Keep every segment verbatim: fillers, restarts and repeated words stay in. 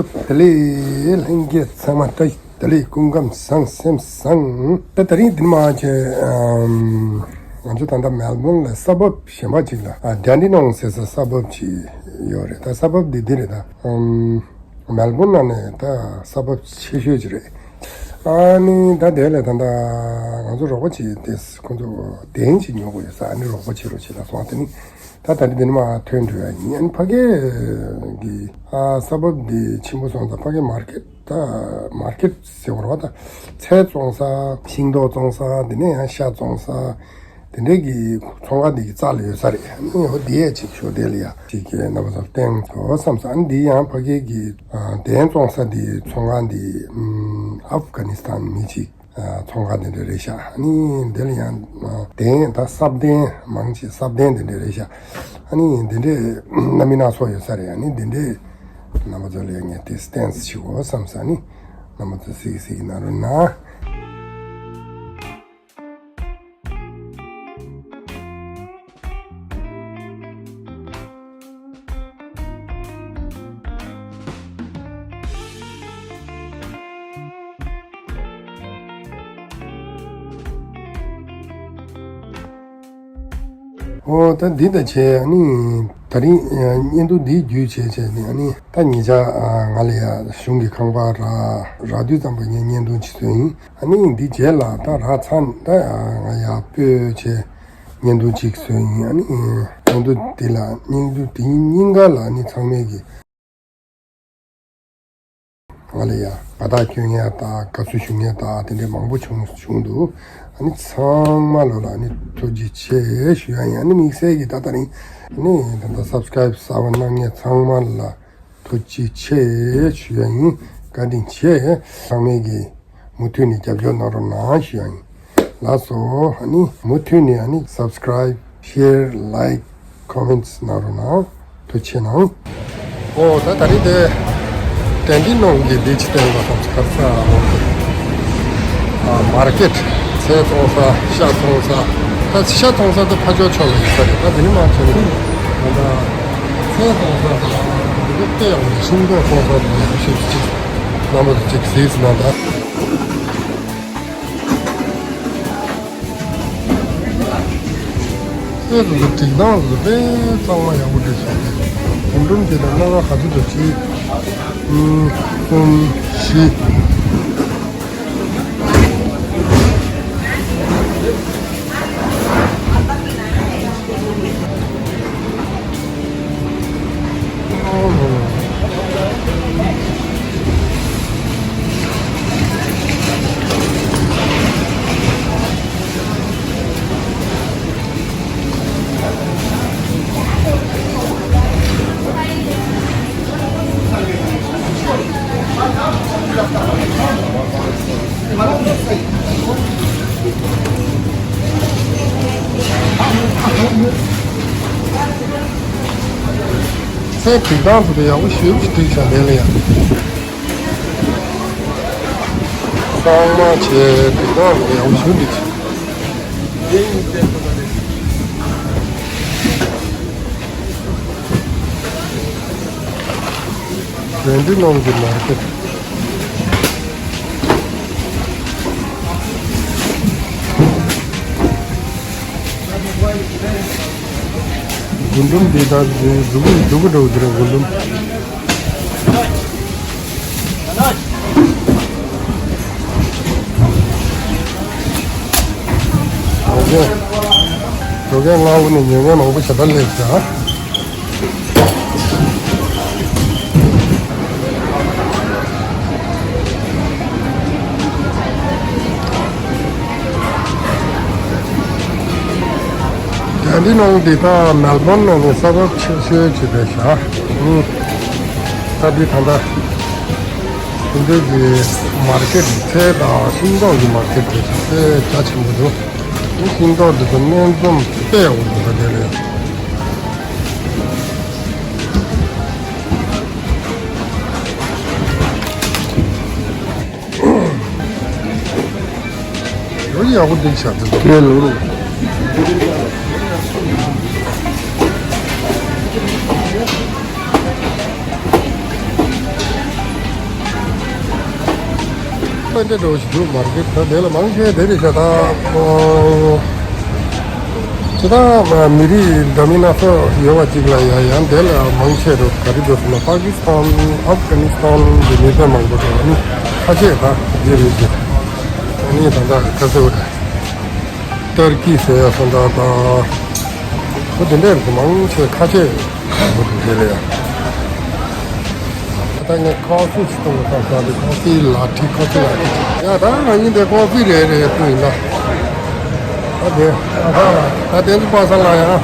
བདེ་ལེགས་ལྷན་རྒྱས་ཚང་མ་བཀྲ་ཤིས་བདེ་ལེགས། སྐུ་ཁམས་བཟང་སེམས་བཟང་། ད་དེ་རིང་འདི་ནས་མར་ཁྱེད་ང་ཚོ་ད་ལྟ་མེལ་བོན་ལ་ས་བབ་གཞན་པ་ཅིག་ལ་ཨ་ཌན་ཌི་ནོང་ཟེར་ས་ས་བབ་ཅིག་ཡོད་རེད། ད་ས་བབ་འདི་འདི་རེད། ད་ཨམ་མེལ་བོན་ནང་ནས་ད་ས་བབ་ཆེ་ཤོས་ཅིག་རེད། ཨ་ནི་ད་དེ་ལ་ད་ལྟ་ང་ཚོ་རོགས་པ་ཅིག་དེ་ཁོང་ཚོ་གདན་ཅིག་ཉོ་དགོས་ཡོད་ས། ཨ་ནི་རོགས་པ་བྱེད་རོགས་བྱེད་ལ་སོང་། དེ་ནི་ད་ད་རེས་འདི་ནས་མར་ཐོན་འགྲོ་ཡ་ཡིན། ཨ་ནི་ཕ་གི་གི་ཨ་ས་བབ་འདི་ཆེན་པོ་སོང་ཙང་ཕ་གི་མར་ཀེཊ། ད་མར་ཀེཊ་ཟེར་བ་རེད་པ། ད་ཚལ་བཙོང་ས། ཤིང་ཏོག་བཙོང་ས། དེ་ནས་ཡང་ཤ་བཙོང་ས། དེ་འདྲའི་གི་ཚོང་ཁང་འདི་གི་རྩ་ལ་ཡོད་ས་རེད། ཨ་ནི་འོ་འདི་ཡ་ཅིག་ཞོ་དེ་ལ་ཡ་ཅིག་གི་རྣམ་པ་ཚོར་བསྟན་དགོས་བསམ་ས། ཨ་ནི་འདི་ཡང་ཕ་གི་གི་ཨ་གདན་བཙོང་ས་འདི་ཚོང་ཁང་འདི་ཨམ་ཨབ་གྷ་ནི་སི་ཐན་མི་ཅིག་ཚོང་ཁང་དེ་འདྲ་རེད་ཤག་ཨ་ནི་འདི་ལ་ཡང་གདན་ད་སབ་གདན་མང་ཆེ་སབ་གདན་དེ་འདྲ་རེད་ཤག་ཨ་ནི་འདི་འདྲའི་སྣ་མིན་སྣ་ཚོགས་ཡོད་ས་རེད། ཨ་ནི་འདི་འདྲའི་རྣམ་པ་ཚོ་ལ་ངས་དེ་བསྟན་ཞིག་འོ་བསམ་ས། ཨ་ནི་རྣམ་པ་ཚོ་གཟིགས་གཟིགས་གནང་རོགས་གནང་། ཨོ་ད་འདི་ད་བྱས། ཨ་ནི་ད་རིང་བརྙན་ཐུང་འདི་བརྒྱུད་བྱས་བྱས་ནས། ཨ་ནི་ད་ཉེ་ཆར་ང་ལ་ཡ་གཞུང་གི་ཁང་པ་རག་རག་དུས་ཙམ་པ་ངས་བརྙན་ཐུང་ཅིག་བཟོས་ཡིན། ཨ་ནི་འདི་རྗེས་ལ་ད་རག་ཚར་ད་ང་ཡར་སྤོས་བྱས་བརྙན་ཐུང་ཅིག་བཟོས་ཡིན། ཨ་ནི་བརྙན་ཐུང་འདི་ལ་བརྙན་ཐུང་དེ་སྙིང་ག་ལ་ཨ་ནི་ཚང་མས་ཀྱི་ང་ལ་ཡ་དགའ་རྟགས་སྐྱོན་མཁན་དང་དགའ་བསུ་ཞུ་མཁན་དང་དེ་འདྲའི་མང་པོ་བྱུང་བྱུང་འདུག་ཨ་ནི་ཚང་མ་ལོ་ལ་ཨ་ནི་ཐུགས་རྗེ་ཆེ་ཞུ་ཡ་ཡིན། ཨ་ནི་དམིགས་བསལ་གྱི་ད་ད་རིང་ཨ་ནི་ད་ལྟ་སབ་སི་ཀ་རེབ་གསར་པ་གནང་མཁན་ཚང་མ་ལ་ཐུགས་རྗེ་ཆེ་ཞུ་ཡ་ཡིན། བཀའ་དྲིན་ཆེ། ཚང་མས་ཀྱི་མུ་མཐུད་ནས་རྒྱབ་སྐྱོར་གནང་རོགས་གནང་ཞུ་ཡ་ཡིན། ལགས་སོ། ཨ་ནི་མུ་མཐུད་ནས་ཨ་ནི་སབ་སི་ཀ་རེབ་ཤེར་ལའེག་ཀོ་མེན་ཊི་གནང་རོགས་གནང་། ཐུགས་རྗེ་ཆེ་གནང་། ཨོ་ད་ད་རེས་དེ་ཌན་ཌི་ནོང་གི་འདི་ཅི་བསྟན་པ་དང་ཁར་ས་འོ་དེ་ཨ་མར་ཀེཊ། ཚལ་བཙོང་ས། ཤ་བཙོང་ས། ད་ཤ་བཙོང་ས་དེ་ཕ་ཇོ་ཕྱོགས་ལ་ཡོད་ས་རེད། ད་དེ་ནི་མ་ཁྱོད་ནི་ད་ཚལ་བཙོང་ས་དང་འདི་ག་སྟེ་ཡང་ཤིང་ཏོག་བཙོང་ས་དེ་ཡང་ཤིང་ཅིག་རྣམ་པ་ཅིག་གཟིགས་ཟིན་ན་ད། ཨེ་ལོ་ལོ། སྒྲིག་སྟངས་ལོ་དཔེ་གཙང་མ་ཡག་པོ་སྒྲིག་བཞག་སྟེ། གུང་སྒྲུང་དེ་ལ་སྣ་ཁ་ག་ཚོད་འདུག་གཅིག་གསུམ་བཞི། ཚལ་སྒྲིག་སྟངས་དེ་ཡག་པོ་ཞེ་པོ་ཅིག་སྒྲིག་བཞག་དེ་ལ་ཡང་། གཙང་མ་བྱས། སྒྲིག་སྟངས་དེ་ཡག་པོ་ཞེ་པོ་སྒྲིག་བཞག་ཌན་ཌི་ནོང་གི་མར་ཀེཊ། གུང་སྒྲུང་འདི་དག་འདི་འགྲོ་གི་འགྲོ་གི་འགྲོ་གི་རེད། གུང་སྒྲུང་། འགྲོ་མཁན། འགྲོ་མཁན་ལྔ་པོ་ནས་ཉོ་མཁན་མང་པོ་ཞེ་དྲག་སླེབས་ཤག་ཌན་ཌི་ནོང་འདི་ད་མེལ་བོན་ནང་ནས་ས་བབ་ཆེ་ཤོས་ཅིག་རེད་ཤག་ཨུ། ད་འདི་ད་ལྟ་འདི་འདྲའི་གི་མར་ཀེཊ། ཚལ་དང་ཤིང་ཏོག་གི་མར་ཀེཊ་རེད་ཤག་དཔེ་རྒྱ་ཆེན་པོ་འདུག་ཨུ། ཤིང་ཏོག་འདི་ཚོ་སྣ་འཛོམས་དཔེ་ཡག་པོ་འདུག་ད་དེ་ལས། ཡོ་ཡག་པོ་འདུག་ཤག་དེ་ཚོ། དེ་ལུག་རུ། པ་འདྲ་འགྲོ་ཞིག་འདུག་མར་ཀེཊ་ད་དེ་ལ་མང་ཆེ་དེ་རེད་ཤག་ད། ཨོ། ཅི་ད་མི་རིགས་འདྲ་མིན་སྣ་ཚོགས་ཡོད་པ་ཅིག་ལ་ཡང་ཡང་དེ་ལ་མང་ཆེ་རུ་ག་རེ་འདུག་ཟེར་ན་པ་ཀི་སི་ཐན་ཨབ་གྷ་ནི་སི་ཐན་གྱི་མི་སེར་མང་པོ་འགྲོ་བ་ནི་ཁ་ཤས་ད་དེ་རེད་ཤག་ཨ་ནི་ད་ད་ཁ་སེ་བ་ད་ཏར་ཀི་ཟེར་ཡ་སོང་ད་ད་ཁོ་དེ་འདྲ་རེད་མང་ཆེ་ཁ་ཤས་འགྲོ་དེ་རེད་ཡ། ད་ངས་ཀོ་ཕི་ཞིག་གཏོང་གི་ད་ཟ་དེ་ཀོ་ཕི་ལ་ཏྲི་ཀོ་ཕི་ལ་ཏྲི། ཡ་ད་ང་གཉིས་དེ་ཀོ་ཕི་རེད་རེད་ཐུག་ཡིན་ད། ད་དེ་ད་ད་ད་དེ་ཚོ་པ་སངས་ལ་ཡང་ཨོ།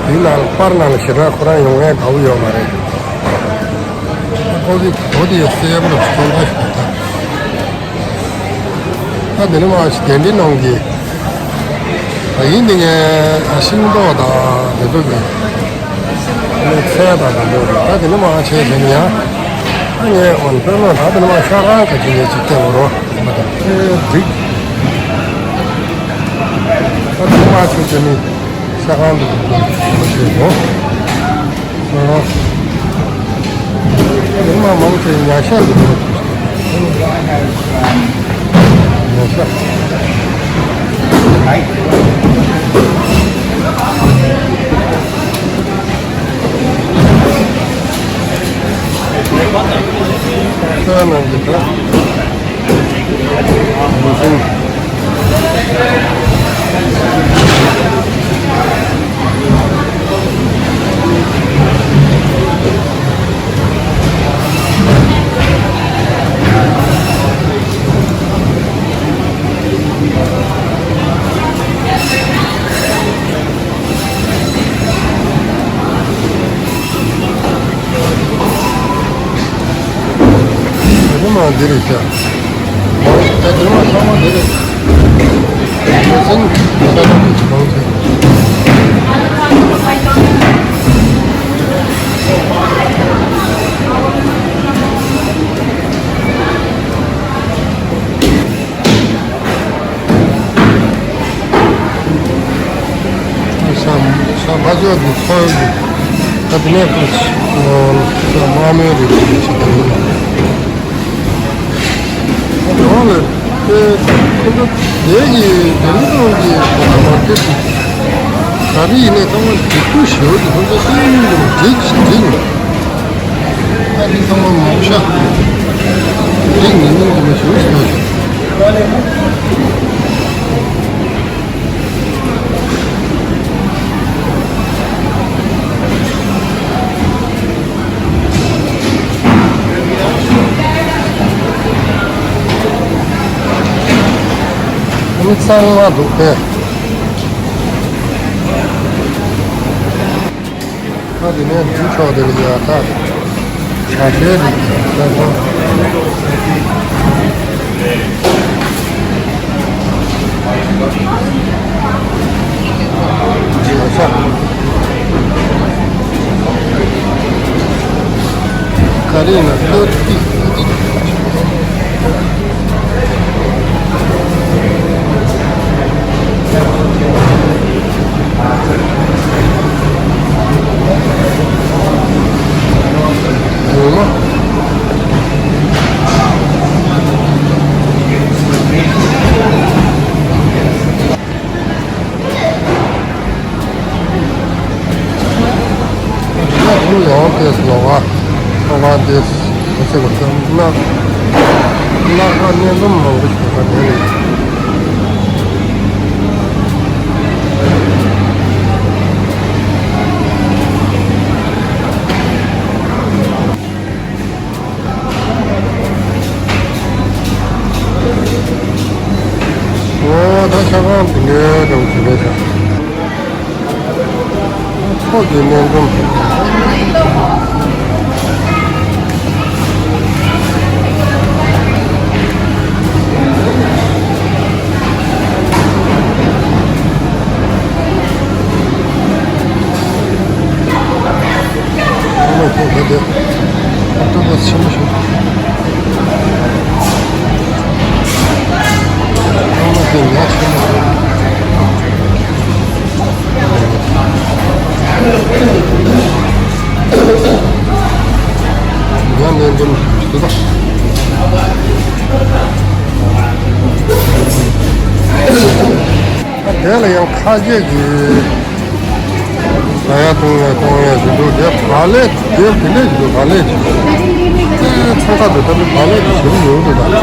དེའི་ནང་པར་ནང་ལ་ཞེ་དྲག་ཁོ་རང་ཡོང་ཡ་དགའ་བོ་ཡོད་མ་རེད། ཀོ་ཕི་གོ་དེ་གསལ་པོ་ལ་སྟོན་ད་ཞིག་ད། ད་དེ་ནི་མ་ཞིག་གདན་འདྲེན་གནང་གི། ད་ཡིན་འདི་ངས་ཤིང་ཏོག་དང་དེ་ཚོ་གི་ཚལ་དང་དེ་ཚོ་རེད། ད་དེ་ནི་མ་བྱས་དེ་ནི་ཡང་ད་ངས་འོན་ཏེ་ནོ་ད་དེ་ནི་མ་ཤ་ཁང་ག་ཅི་ངས་ཅིག་བལྟས་འོ་རོ་མ་ད་ཁྱེད་འགྲིག་ད་དེ་ནི་མ་བྱས་དེ་ནི་ཤ་ཁང་དུ་འགྲོ་དགོས་ཞེས་ནོ། ཡང་མ་མང་ཆེ་ཉ་ཤ་འདུག་ཉ་ཤ། ཤ་ནང་གི་ད། དེ་མ་འདི་རེད་ཤག་ད་དེ་མ་ཚང་མ་འདི་རེད། ང་ཚང་ད་ལྟ་གི་ཅི་མང་ཆེ། ཤ་ཤ་མ་ཅོག་གི་ཚོད་ཀྱི་ད་དེ་ནས་ཁོ་ཤ་མ་མོའི་རིགས་ཀྱི་ཆ་དང་ཡིན་ལ། ད་དེ་བ་ལ་དེ་ཁོ་ཚོ་དེ་གི་དེ་རིང་ཐོག་གི་མ་ཁེ་ག་རེ་ཡིན་ནས་ཚང་མ་འགྲིག་པོ་ཞེ་པོ་ཅིག་ཁོ་ཚོ་ཤེས་ཡོན་གྱི་འགྲིག་ཞིག་འགྲིག་ཡོད། ད་དེ་ཚང་མ་མ་ཤ་འགྲིག་ངེས་ངེས་ཀྱི་མ་ཞེ་པོ་ཞིག་ཡོད་ཞིག་མི་ཚང་མ་འདུག་པས། ཁ་དེ་ནས་འདི་ཕྱོགས་དེ་ལ་ཡ་ད་བྱ་ཤའི་རིགས་ད་ཚོ། བྱ་ཤ། ག་རེ་ཡིན་ན་ལྷོད་ཏི། ཡང་ཏེས་ལོ་བ། ལོ་བ་ཏེས་ཁོ་ཚེ་བར་ཙམ་ན། ལ་ཁ་གནས་འཛོམས་མང་པོ་ཞིག་ད་ནས་རེད། ཨོ་ད་ཤ་ཁང་དེ་འདྲའི་འདྲ་བོ་ཞིག་རེད་ཤག་ཚོགས་ཀྱི་གནས་འཛོམས། ཨ་མ་ཁོ་ཁ་དེ་ཨ་ཏོ་པ་ཆེན་པོ་ཞིག་ཨ་མ་དེ་ཉག་ཆེན་པོ་ཞིག་དེ་ལ་ཡང་ཁ་ཆེ་གི་ཟ་ཡ་བཏུང་ཡ་གཏོང་ཡ་ཞིག་འདུག་དེ་བག་ལེབ་དེ་དེ་འདྲ་ཞིག་འདུག་བག་ལེབ་ཅིག་དེ་ཚང་ཁ་དུ་ད་ལྟ་བག་ལེབ་ཅིག་ཞིག་ཡོད་འདུག་ད།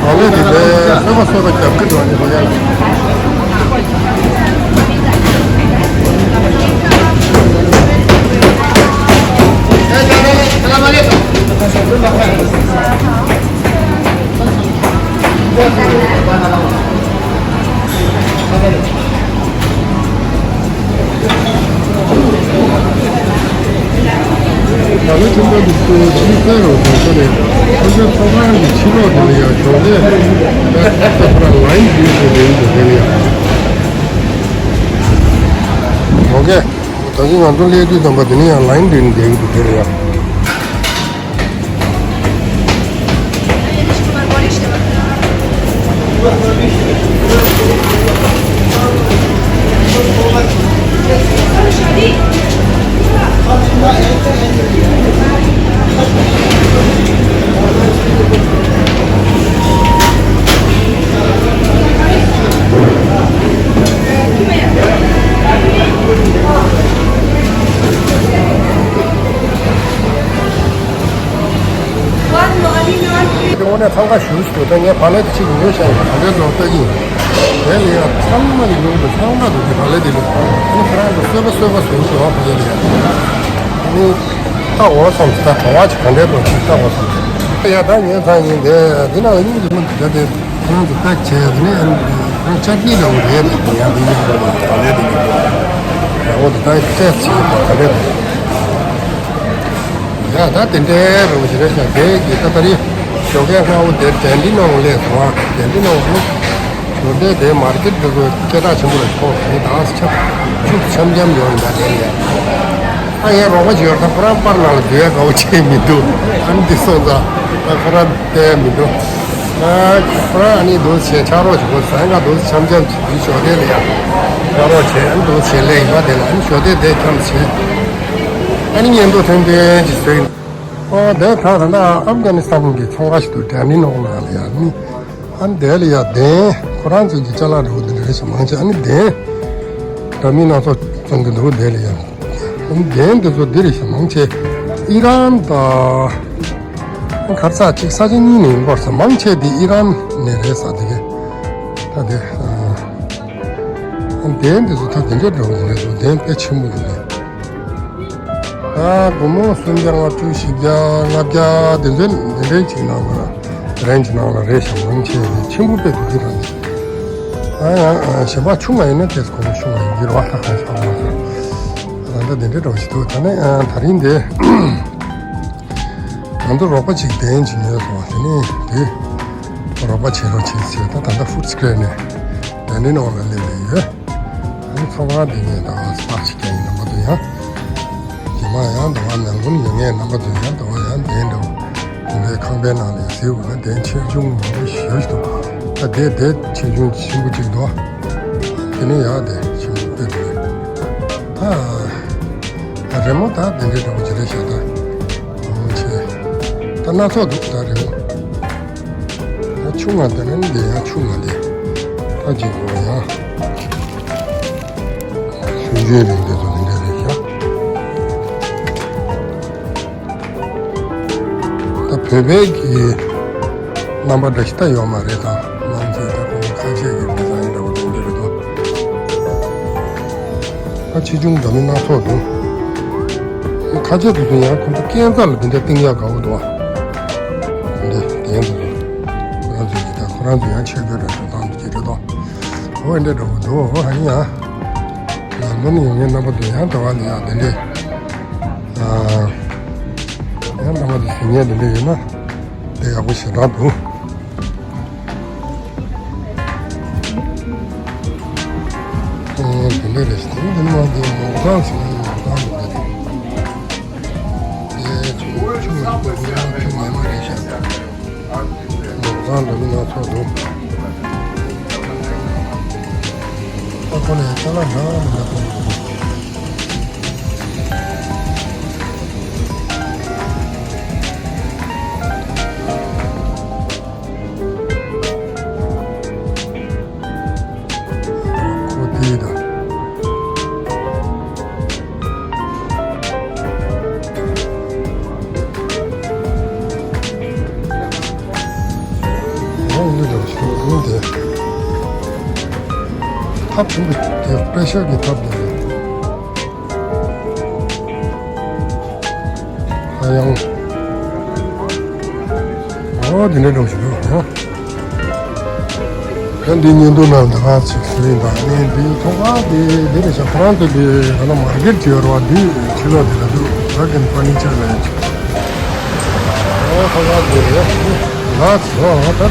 བག་ལེབ་དེ་ལས་སོས་པ་སོས་པ་རྒྱབ་ཀྱི་འགྲོ་ནི་འདུག་ཡ། ད་ལོ་ཆུང་ཆུང་དུ་ཚུར་ཕྱིན་གསལ་རོགས་གོང་ས་རེད། ཁོ་ཚོའི་ཚོགས་ཁང་གི་ཕྱི་ལོགས་དེ་ལ་ཡང་ཞོགས་ལས་ད་ད་ལ་ལའིན་བརྒྱུད་དེ་བསྡད་ཡོད་དེ་ལ་ཡང་། ཨོ་ཀེ། ད་གིན་ང་ཚོ་སླེབས་དུས་ཙམ་པ་དེ་ནས་ཡང་ལའིན་བརྒྱུད་ནས་བསྡད་ཡོད་དེ་ལ་ཡང་། དངོས་གནས་འཚང་ཁ་ཞུ་ཞུ་ད་ངས་བག་ལེབ་དེ་ཅིག་ཉོས་བཞག་ཡིན། ག་འདྲའི་འདུག་ལྟ་གི་ཡིན། དེ་ལ་ཡང་ཚང་མ་ལ་ཉོ་གི་འདུག་ཚང་མ་འདུག་དེ་བག་ལེབ་དེ་ལ་ཨ་ནི་ཁོ་རང་གི་གསོལ་པ་གསོལ་པ་བཟོ་གི་འདུག་བག་ལེབ་དེ་ལ་ཡང་ཨ་ནི་ལྟ་འོ་བསམ་ད་གྲོ་བ་ཅིག་ག་འདྲའི་འདུག་ཅིག་ལྟ་འོ་བསམ། ཡ་ད་ཉོས་ཚར་ཡིན། དེ་འདི་ནང་ལ་སྙིང་རྗེ་མོ་འདུག་ད་དེ་ཁོ་རང་ཚོ་ད་བྱས་ནས་ཨ་ནི་ཁོ་རང་ཅར་ནི་འདྲ་བོ་རེད། དེ་ཡང་དེ་ཉིད་འདྲ་བོ་བག་ལེབ་དེ་ཉིད་འདྲ་བོ་དེ་ད་ཏྲེས་བྱེད་ཀྱི་འདུག་ག་འདྲའི་འདུག་ཡ་ད་དེ་འདྲའི་རང་བཞིན་རེད་ཤག་དེ་གི་ད་ད་རེས་ཞོགས་ཀས་སྔ་བོ་དེ་དྲན་འདི་ནང་སླེབས་སོང་། ཨ་དྲན་འདི་ནང་སླེབས་ཞོགས་དེ་དེ་མར་ཀེཊ་འདི་ཚོ་སྐད་གྲགས་ཆེན་པོ་རེད། ཁོང་ངས་ད་ཆབ་ཆུ་འཆམ་འཆམ་ཡོང་ཡ་དེ་ཡ། ཨ་ཡ་རོགས་པ་ཞིག་ཡོད་ད་ཁོ་རང་པར་ནང་ལ་འཛུལ་ཡ་དགའ་བོ་བྱས་མི་འདུག་ཨ་ནི་འདི་སོང་ཙང་ད་ཁོ་རང་བལྟས་མི་འདུག་ཨ་ཁོ་རང་ཨ་ནི་འདུག་བྱས་ཕྱག་རོགས་ཞིག་དགོས་ཟེར། ང་འདུག་འཆམ་འཆམ་ཞིག་འདི་ཞོགས་དེ་ལ་ཡ་ཕྱག་རོགས་བྱས། ཨ་ནི་འདུག་བྱས་ལས་ཡིན་པ་དེ་ལ་ཨ་ནི་ཞོགས་དེ་དེ་འཁྱམས་བྱས། ཨ་ནི་ཉན་ཐོས་ཐོན་ཐོན་གྱི་བཟོས་ཡིན། ཨོ་དེ་ད་ད་ལྟ་ཨབ་གྷ་ནི་སི་ཐན་གྱི་ཚོང་ཁང་ཞིག་འདུག་དྲ་མིག་ནང་ལ་ཡ་ནི། ཨ་ནི་དེ་ལ་ཡ་གདན་ཁོ་རང་ཚོ་གི་ཅ་ལག་འདྲ་བོ་འདི་འདྲ་རེ་ཞིག་མང་ཆེ། ཨ་ནི་གདན་དྲ་མིག་སྣ་ཚོགས་བཙོང་གི་འདུག་དེ་ལ་ཡ་ཨ་ནི་གདན་འདི་ཚོ་འདི་རེ་ཞིག་མང་ཆེ་ཨི་རན་དང་གར་ས་གཅིག་ས་ཆ་གཉིས་ནས་ཡིན་སྐོར་ས་མང་ཆེ་འདི་ཨི་རན་ནས་རེད་ས། དེ་གས་ད་དེ་ཨ་ནི་གདན་འདི་ཚོ་ད་དེ་འདྲ་འདྲ་བོ་འདི་འདྲ་འདུག་གདན་དཔེ་ཆེན་པོ་འདུག་ད་སྒོར་མོ་སུམ་བརྒྱ་ལྔ་བཅུ་བཞི་བརྒྱ་ལྔ་བརྒྱ་དེ་ཚོའི་དེ་འདྲའི་ཅིག་ནང་ལ་རེན་ཇི་ནང་ལ་རེད་ཤག་མང་ཆེ་བ་ཆེན་པོ་དཔེ་འདུག་གི་རང་། ཨ་ཡང་གཞན་པ་ཆུང་བ་ཡིན་ན་དེ་སྒོར་མོ་ཆུང་བ་ཡིན་གྱི་རེད་བ། ལྷག་ཙམ་ཤོག་མ་ཟེར། ད་ལྟ་དེ་འདྲའི་འདྲ་བོ་ཞིག་འདུག་ད་ནི་ཨ་དེ་རིང་འདི་ང་ཚོ་རོགས་པ་ཅིག་གདན་ཅིག་ཉོས་སོང་བ། དེ་ནི་དེ་རོགས་པ་བྱེད་རོགས་བྱེད་ཟེར། ད་ད་ལྟ་ཧྥུཌ་སི་ཀེར་ནས་གདན་འདྲེན་འོག་ལ་སླེབས་ནས་ཡོད། ཨ་ནི་ཚོང་ཁང་དེ་ནས་ད་བར་སི་པར་ཞིག་རྒྱག་ཡིན། རྣམ་པ་ཚོ་ཡང་རྗེས་མ་ཡང་ད་བར་མེལ་བོན་ཡོང་མཁན་རྣམ་པ་ཚོ་ཡང་ད་བར་ཡང་གདན་འདྲ་བོ་དེ་འདྲའི་ཁང་པའི་ནང་ལ་གཟིགས་དགོས་ན་གདན་ཆེ་ཆུང་མང་པོ་ཞེ་པོ་ཞིག་འདུག་ད་དེ་དེ་ཆེ་ཆུང་ཆེན་པོ་གཅིག་འདུག་དེ་ནས་ཡང་དེ་ཆེན་པོ་དཔེ་འདུག་ད་རི་མོ་ད་དེ་འདྲའི་འདྲ་བོ་ཅིག་རེད་ཤག་ད་ཆེ་ད་སྣ་ཚོགས་འདུག་ད་རི་མོ། ད་ཆུང་བ་དེ་ནི་འདི་ཡང་ཆུང་བ་དེ་ད་ཅིག་གོ་ཡང་སུན་ཇུའི་རིང་དེ་ཚོ་དེ་འདྲ་རེད་ཤག་ད་བོད་པའི་གི་རྣམ་པ་འདྲ་ཞིག་ད་ཡོད་མ་རེད། ད་ནང་ཚོས་ད་ཁོང་ཁ་ཆེ་གི་མི་ཚང་ཡིན་འདྲ་བོ་དེ་འདྲ་རེད་དོ། ད་ཆེ་ཆུང་འདྲ་མིན་སྣ་ཚོགས་འདུག་ཁ་ཆེ་དེ་ཚོ་ཡང་ཁོང་ཚོ་སྐས་འཛེག་ལ་དེ་འདྲ་བཏིང་ཡག་དགའ་བོ་འདུག་འདི་དེ་འདྲ་འདུག་ཁོ་རང་ཚོ་གི་ད་ཁོ་རང་ཚོ་ཡང་ཆེད་བསྐྱོད་འདྲ་ཞིག་བཏང་འདུག་ཅེས་རེད་དོ། འོ་འདྲ་འདྲ་བོ་འདུག་ཨ་ནི་ཡང་ལོན་ཌོན་ནས་ཡོང་མཁན་རྣམ་པ་ཚོ་ཡང་ད་བར་ལ་ཡང་དེ་འདྲས་ཡང་རྣམ་པ་ཚོ་གཟིགས་མཁན་དེ་འདྲས་ཡོད་ན་དེ་ཡག་པོ་ཞེ་དྲག་འདུག་ཨོ་དེ་འདྲ་རེད་ཤག་དེ་འདི་མ་འདི་མོག་ཟངས་ཟེར་ན་མོག་ཟངས་རེད། དེ་ཆུང་ཆུང་ཆུང་ཆུང་ཉི་མ་རེད་ཤག་མོག་ཟངས་འདྲ་མིན་སྣ་ཚོགས་འདུག་ད་ཁོ་ལས་ཅ་ལག་འདྲ་མི་འདྲ་གཏོང་གི་འདུག་ཐབ་ཆེན་པོ་དེ་པེ་ཤག་གི་ཐབ་དེ་རེད། ཨ་ཡང་། ཨོ་དེ་འདྲ་འགྲོ་བཞིན་འདུག་ཨ། ད་འདི་ཉིན་དུ་ན་ད་ང་ཚོ་ལིང་ད་ནི་འདི་ཐོག་ཁ་འདི་འདི་རེད་ཤག་ཁོ་རང་ཚོ་འདི་ཨ་ན་མར་ཀེཊ་ཅིག་ཡོད་རེད་བ། འདི་ཕྱི་ལོགས་འདི་ལ་འདུག་རག་གིན་ཕར་ནི་ཆ་ལ་ཡོད་ཅིག་ཨོ་ཐོག་ཁ་འདི་རེད། ང་ཚོ་ད་དེ་